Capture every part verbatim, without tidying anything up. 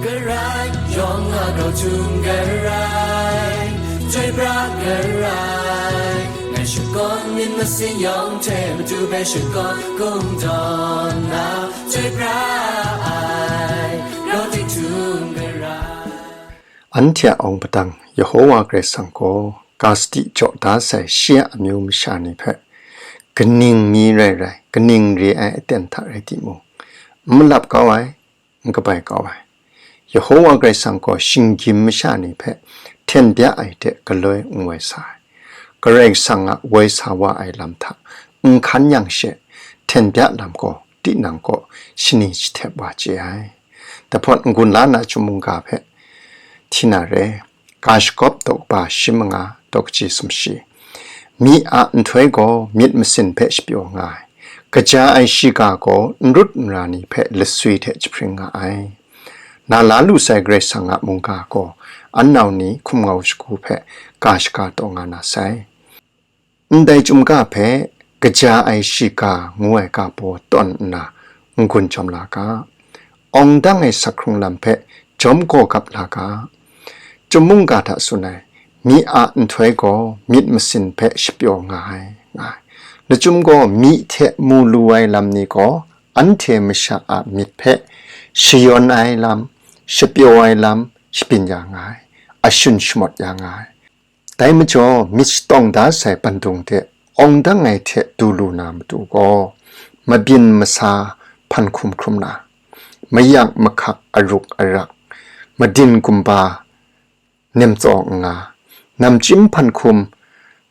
Garai, yawng a grau htum garai, chyoi pra garai, ngai shakawn myit masin yawng hte matu hpe shakawn kungdawn na, chyoi pra ai, grau tik htum garai. Anhte a awng padang Yehowa Karai Kasang gaw ga sadi jaw da sai shi a amyu masha ni hpe, kaning mi rai rai, kaning re ai aten hta rai timung, n malap kau ai, n kabai kau ai. Yehowa Karai Kasang gaw shinggyim masha ni hpe hten bya ai hte galoi n woi sa ai. Karai Kasang a woi sa wa ai lam hta n hkan yang she, hten bya lam gaw tinang kaw shani jahtep wa chye ai. Dahpawt n-gun la na chyum mungga hpe hti na re. Ga shagawp daw kaba shi manga daw kaji sumshi. Myi a nhtoi gaw myit masin hpe shapyaw nga ai. Kaja ai shiga gaw n rut n ra ni hpe laswi hte jahpring nga ai. Na la lu sai Karai Kasang a mungga gaw, an nau ni hkum ngau shagu hpe ga shaga taw nga na sai. Ndai chyum ga hpe, kaja ai shiga ngu ai ga baw tawn nna n-gun jawm la ga. Awng dang ai sak hkrung lam hpe jawm gaw gap la ga. Chyum mungga hta tsun ai, myi a nhtoi gaw myit masin hpe shapyaw nga ai, nga ai. Lachyum gaw myi hte mu lu ai lam ni gaw, anhte masha a myit hpe shayawn ai lam, shapyaw ai lam shabyin ya nga ai, ashun shamawt ya nga ai. Dai majaw, myit shatawng da sai bandung de awng dang ai hte du lu na matu gaw, mabyin masa hpan hkum hkrum na, mayak mahkak aruk arak, madin gumba nem tsaw n nga, namchyim hpan hkum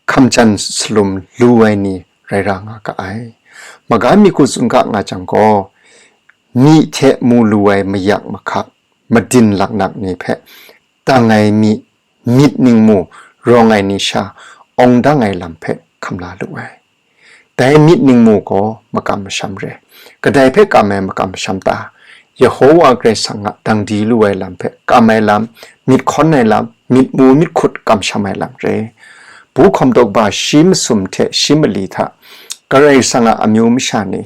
hkamjan salum lu ai ni rai ra nga ga ai. Maga mi hku tsun ga nga jang gaw, myi hte mu lu ai mayak mahkak, madin laknak ni hpe dang ai myi, myit ningmu rawng ai ni sha awng dang ai lam hpe hkam la lu ai. Dai myit ningmu gaw makam masham re. Kadai hpe kam ai makam masham ta? Yehowa Karai Kasang a dang di lu ai lam hpe kam ai lam, myit hkawn ai lam, myit mu myit hkut kamsham ai lam re. Bu hkawm daw kaba shi masum hte shi mali hta Karai Kasang a amyu masha ni,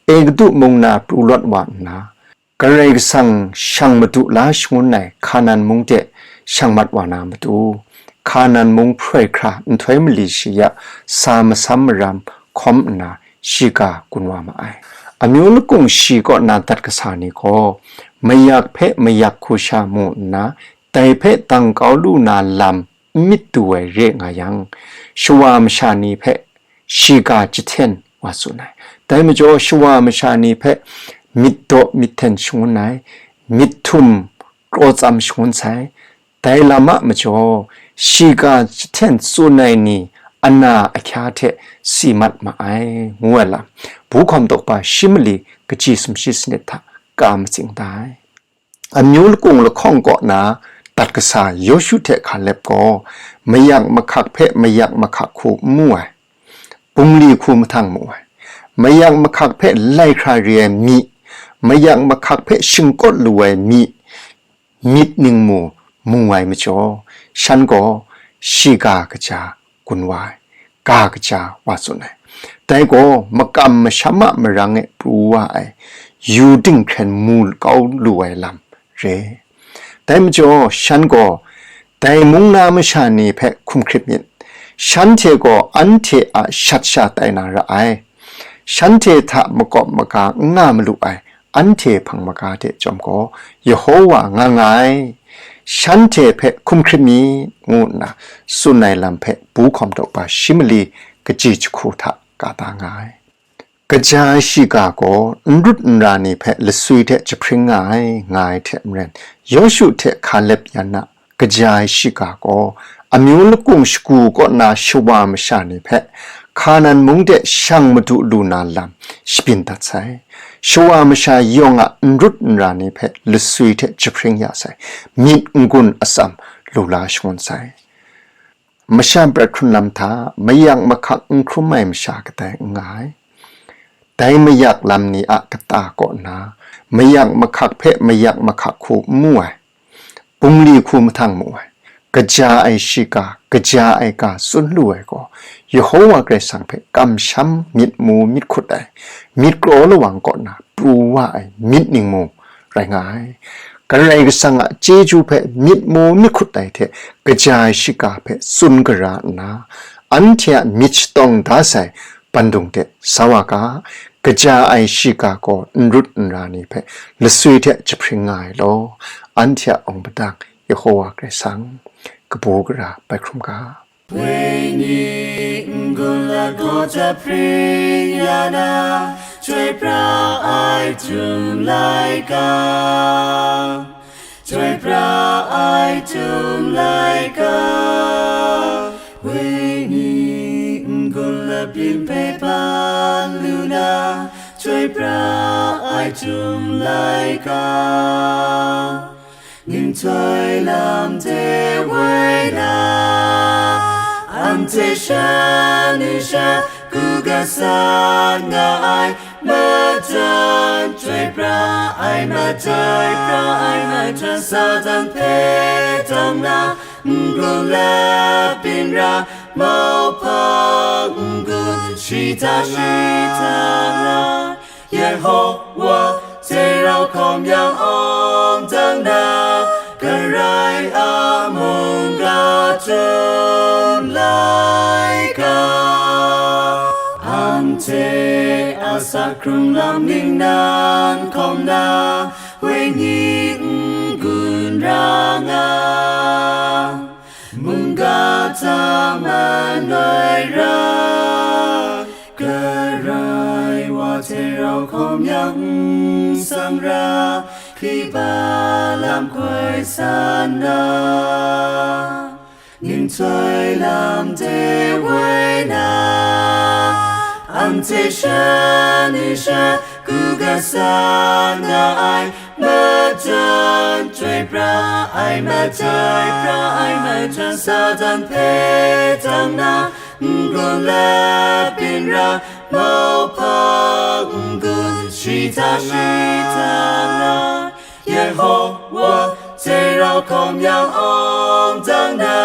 Egutu mung na pru lawt wa nna, Karai Kasang shang madu la shangun ai Hkanan mung de shang mat wa na matu, Hkanan mung hproi hkra nhtoi mali shi ya sa masam maram hkawm nna shiga gun wa ma ai. Amyu lakung shi kaw na dat kasa ni gaw, mayak hpe mayak hku sha mu nna, dai hpe dang kau lu na lam n myit du ai re nga yang, shawa masha ni hpe shiga jahten wa tsun ai. Dai majaw, shawa masha ni hpe myit daw myit hten shangun ai, myit htum kraw tsam shangun sai. Dai lam a majaw, shiga jahten tsun ai ni ana ahkya hte si mat ma ai, ngu ai lam, Bu hkawm daw kaba shi mali kaji sumshi sanit hta ka matsing da ai. Amyu lakung lahkawng kaw na dat kasa Yawshu hte Hkalep gaw mayak mahkak hpe mayak mahkak hku n mu ai, bungli hku mahtang mu ai. Mayak mahkak hpe lai hkra re ai myi, mayak mahkak hpe shingkawt lu ai myi, myit ningmu mu ai majaw, shan gaw shiga kaja gun wa ai, ga kaja wa tsun ai. Dai gaw makam masham a marang e pru wa ai, yu dinghkren mu kau lu ai lam re. Dai majaw, shan gaw dai mung na masha ni hpe hkum hkrit myit, shanhte gaw anhte a shat sha tai na ra ai. Shanhte hta makawp maga n nga malu ai, anhte hpang maga de chyawm gaw, Yehowa nga nga ai, shanhte hpe hkum hkrit mi, ngu nna tsun ai lam hpe Bu hkawm daw kaba shi mali kaji jahku hta ka da nga ai. Kaja ai shiga gaw n rut n ra ni hpe laswi hte jahpring nga ai, nga ai hte maren, Yawshu hte Hkalep yan a kaja ai shiga gaw, amyu lakung shagu kaw na shawa masha ni hpe, Hkanan mung de shang madu lu na lam shabyin dat sai. Shawa masha yawng a n rut n ra ni hpe laswi hte jahpring ya sai. Myit n-gun atsam lu la shangun sai. Masha prat hkrun lam hta mayak mahkak n hkrum ai masha kadai n nga ai. Dai mayak lam ni a kata kaw na, mayak mahkak hpe mayak mahkak hku n mu ai, bungli hku mahtang mu ai, kaja ai shiga, kaja ai ga tsun lu ai gaw, Yehowa Karai Kasang hpe kamsham myit mu myit hkut ai, myit kraw lawang kaw na pru wa ai myit ningmu rai nga ai. Karai Kasang a chyeju hpe myit mu myit hkut ai hte kaja ai shiga hpe tsun gara nna, anhte a myit shatawng da sai bandung de sa wa ga, kaja ai shiga gaw n rut n ra ni hpe lasui hte jahpring nga ai law, anhte a awng padang Yehowa Karai Kasang kabu gara bai hkrum ga. Wenyi n-gun lagaw jahpring ya na, chyoi pra ai htum laika, chyoi pra ai htum laika, wenyi n-gun labyin hpe ban lu na, chyoi pra ai htum laika. Ningtoi lam de woi na, anhte shan ni sha ku ga san nga ai, majan chyoi pra ai, majan chyoi pra ai, majan Satan hpe dang na, n-gun labyin ra, mauhpang n-gun shita shita ra. Yehowa hte rau hkawm yang awng dang na, Karai a mungga htum laika, anhte a sa hkrung lam ningnan hkawm na, wenyi n-gun ra nga. Mungga hta manoi ra, Karai wa hte rau hkawm yang n sang ra, hkriba lam hkoi san na, ningtoi lam de woi na, anhte shan ni sha ku ga san nga ai, majan chyoi pra ai, majan chyoi pra ai, majan Satan hpe dang na, n-gun labyin ra, mauhpang n-gun shita shita ra. Yehowa hte rau hkawm yang awng dang na,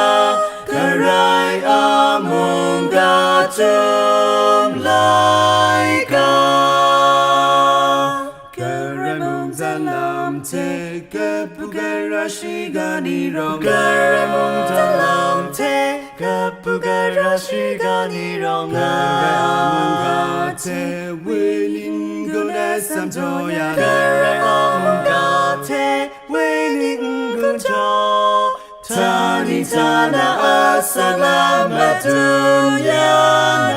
Karai a mungga htum laika. Karai mungdan lam hte kabu gara shiga ni rawng, Karai mungdan lam hte kabu gara shiga ni rawng, Karai a mungga hte wenyi n-gun ai sam jaw ya, Karai a mungga hte wenyi n-gun jaw, htani htana a salang madun ya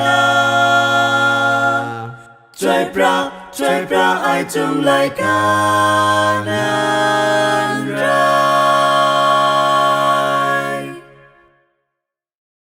na, chyoi pra, chyoi pra ai htum laika na.